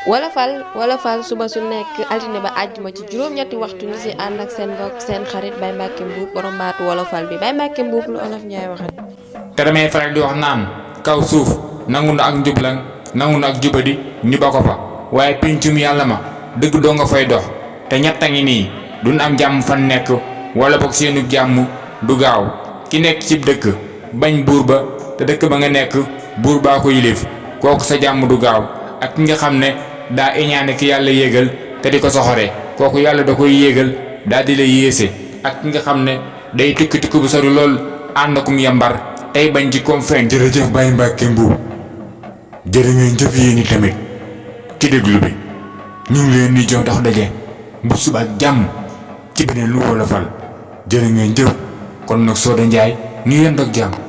Wolofal suba su nekk altine ba àjjuma ci juróom-ñetti waxtu ñu ci ànd ak seen mbokk seen xarit Baye Mbacke Mbuub borom baatu wolofal bi Baye Mbacke Mbuub lu olof Njaay waxat te damay faral di wax naan kaw suuf nangu na ak njublan nangu na ak jubadi ñu ba ko fa waaye pincum yàlla ma dëgg doo nga fay dox te ñett a ngi nii duñ am jàmm fan nekk wala boog seenu jàmm du gaaw ki nekk cib dëkk bañ buur ba te dëkk ba nga nekk buur baa ko yilif kooku sa jàmm du gaaw ak ki nga xam ne daa iñaane ki yàlla yéegal te di ko soxore kooku yàlla da koy yéegal daa di la yéese ak ki nga xam ne day tukki tukki bu sori lool ànd akum yambar tey bañ ci koom feeñ. jërëjëf Baye Mbacke Mbuub jërë ngeen jëf yéen tamit ci déglu bi ñu ngi leen di jox dox daje bu suba ak jàmm ci beneen lu wolofal jërë ngeen jëf kon nag Soda Ndiaye ñu yendoo ak jàmm.